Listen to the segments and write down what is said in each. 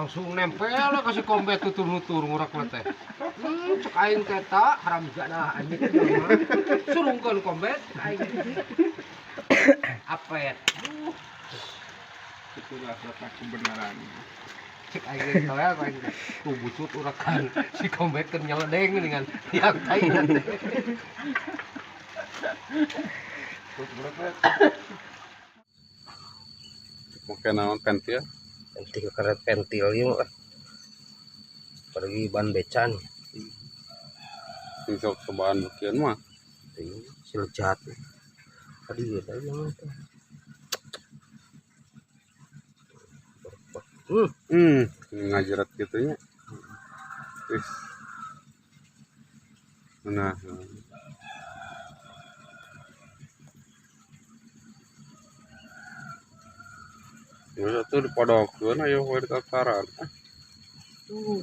Langsung nempel lah kasih kombet tutur-nutur ngurak teh. Cek aing teh ta haram jadah anjing teh mah. Surungkeun kombet cek aing. Apet. Itulah letak kebenaran. Cek aing teh toel aing teh. Tuh bucut urakan si kombet keur nyeledeng dengan tiang tai teh. Terus berapa? Oke, naon pentil? Pentil karet pentil ieu mah. Pergi ban beca nih. Sing sok cobaan beukeun mah. Teuing si lejat. Tadi ieu teh ieu mah teh. Ngajerat kitu nya. Wis. Nah. Ya tuh dipodokeun ayo we di tataran. Tuh.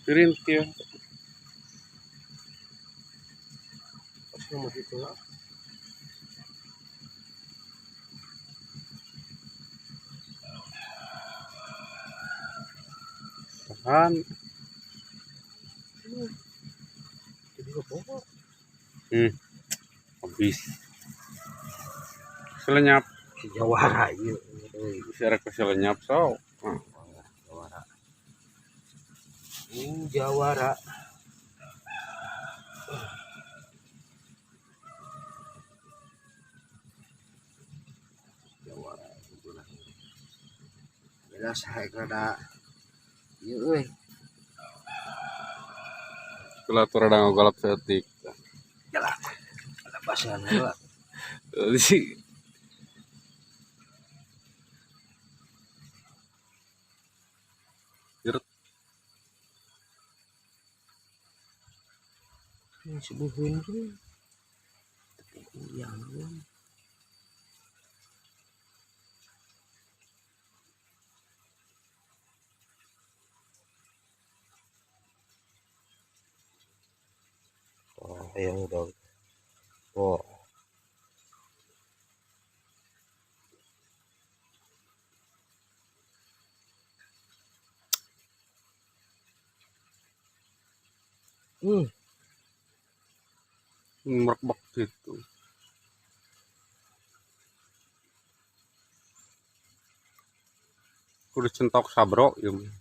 Pirintil. Pas mau gitu lah. Tahan. Jadi apa? Habis. Selenyap. Si jawara ieu. Bisa rek selenyap sok. Jawara. Jawara. Jawara itulah. Beda saya rada ieu euy. Kula tuh rada ngagolap saeutik. Jalah. Ada basahan heula. Jadi Jeret. Ini sebuhun tuh. Tapi yang oh, yang udah. Oh. Merekbek gitu. Kudu centok sabro ieu mah.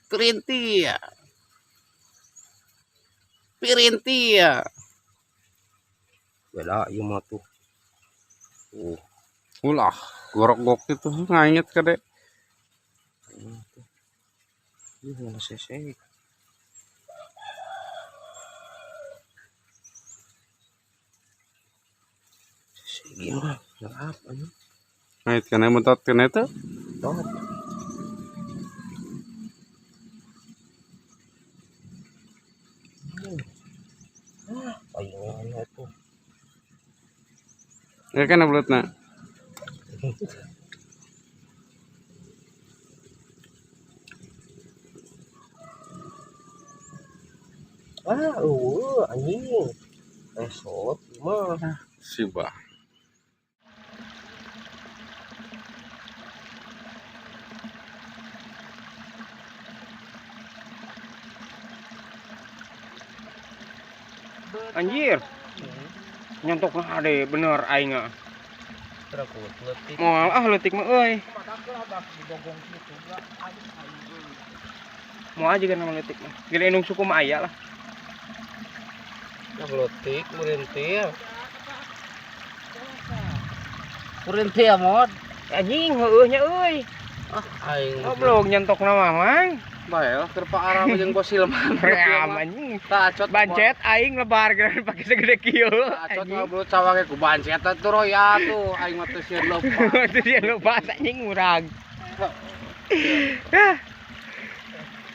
Pirinti ya. Pirinti ya. Beda ieu mah tuh. Ulah, gorok-gok itu nganyet kade. Ih, mana sesek. Sesek gimana? Nggak apa nih? Ngait kena mentot kena itu? Top. Ah, palingan itu. Ya kan belutna. Ah, anjing. Esot mah. Sibah. Anjir. Nyantok ade bener aing ah. Moal ah leutik mah euy. Moal juga nama leutik mah. Gede indung suku mah aya lah. Ya leutik meureuntil. Meureuntil mod. Anjing heueuh nya euy. Ah aing. Goblok nyantok nama mang. Bae lah keur Pak Arab jeung bos Silman. Ream anjing. Tah acot bancet aing lebar geus pake segede kieu. Acot ngobrol cawange ku bancet atuh roya tuh aing mah teu sieun lupa. Teu sieun lupa anjing murag.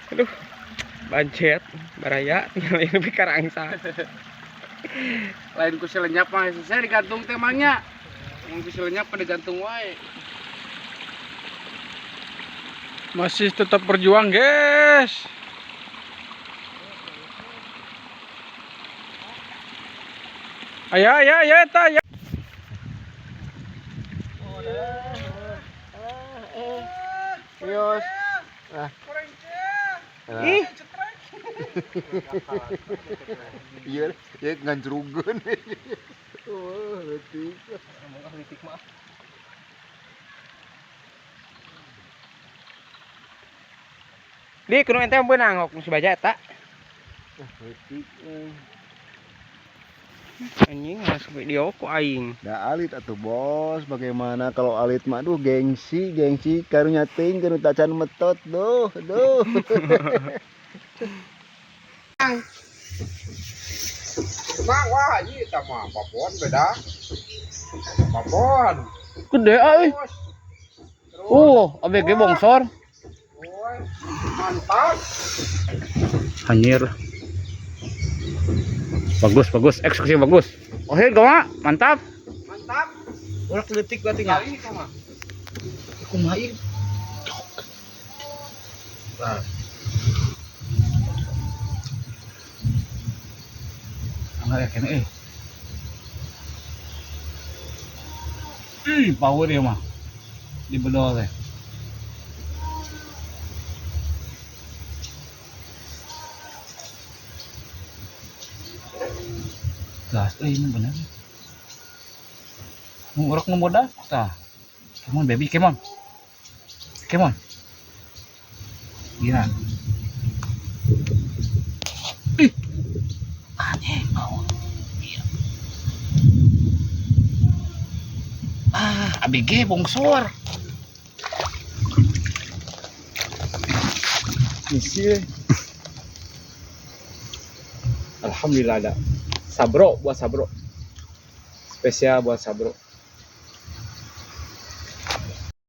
Aduh. Bancet baraya tinggal ini lebih karangsa. Lain ku si lenyap mah saya digantung teh mah nya. Mun ku si lenyap mah digantung wae. Masih tetap berjuang, guys. Ayah, ayah, ayah, eta, ayah. Yos. Ah. Ih. Iya, ya nganjrugeun. Oh, leutik. Leutik mah. Di kudu ente beunang hok si baja eta. Leutik. Anjing masuk video ku aing. Nah alit atuh bos, bagaimana kalau alit mah duh gengsi, gengsi karunya teuing kanu tacan metot duh, duh. Bang, wah ini sama babon beda. Babon. Gede euy. Terus. ABG bongsor. Woi, mantap. Anjir. Bagus, bagus, eksekusi bagus. Oke, gua mantap. Mantap. Ulah leutik berarti nya. Kali itu mah. Kumaha ieu? Anggar ya kene eh. Ih, power ya mah. Di bedol teh. Gas euy ini bener. Mau urang ngomoda tah. Come on baby, come on. Come on. Gila. Ih. Anjing mau. Iya. Ah, ABG bongsor. Isi. Alhamdulillah ada. Sabro buat Sabro. Spesial buat Sabro.